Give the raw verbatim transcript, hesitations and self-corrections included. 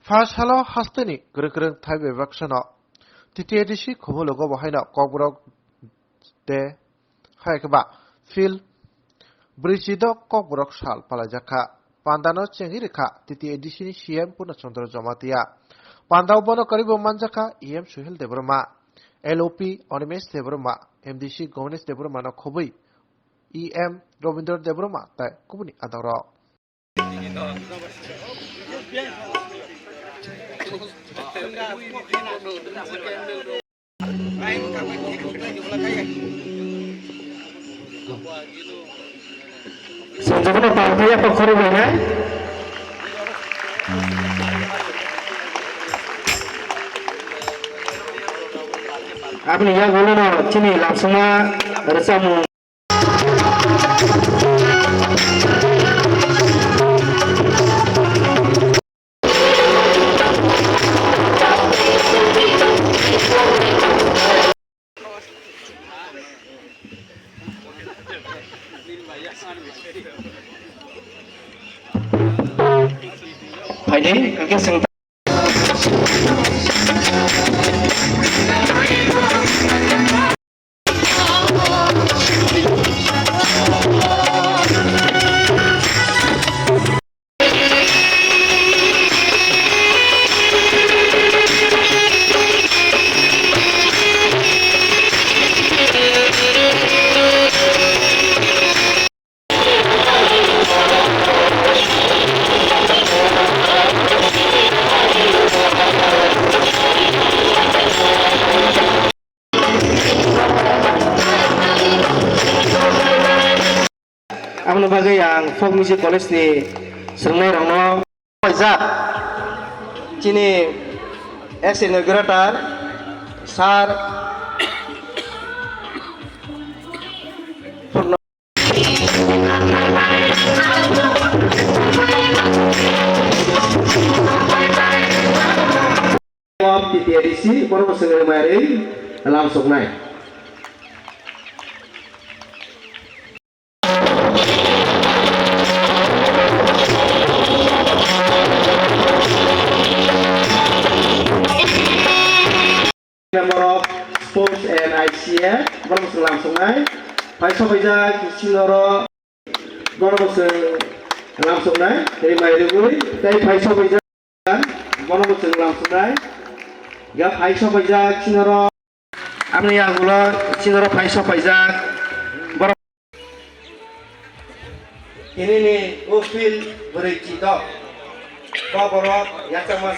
Pha salo hasteni kwrwng kwrwng thai bebak sano T T A D C Khumulugo bo haino Kokborok de hai khe ba field brwichi do Kokborok sal palaijak kha. Pandano chengwi rwkha T T A D C ni C M Purna Chandra Jamatia. Pandao bono kwrwibo manjakha E M Suhel Debbarma, L O P Animesh Debbarma, M D C Govinesh Debbarma no khobwi E M Robindra Debbarma tai kubuni adongrok. Swngjukno tangphai ya, pokhorok bai nai. Aboni yagulono chini lamsongma rwchapmung. Phaidi, kake seng. Aboni bagwi ang Folk Music College ni swrwngnairokno paijak chini ex inaugurator sir Purno. T T A D C borok swngwi mairwi lamsoknai. Member of Sports and I C A, borok swng lamsoknai. Phai sopaijak Sinoro, borok swng lamsoknai. Tei mai rwgwi, tei phai sopaijak, borok swng lamsoknai. Ya phai sopaijak Sinoro. Aboni yagulo Sinoro phai sopaijak. Borok Tinini o field bwrwi chidok. Kokborok yachakma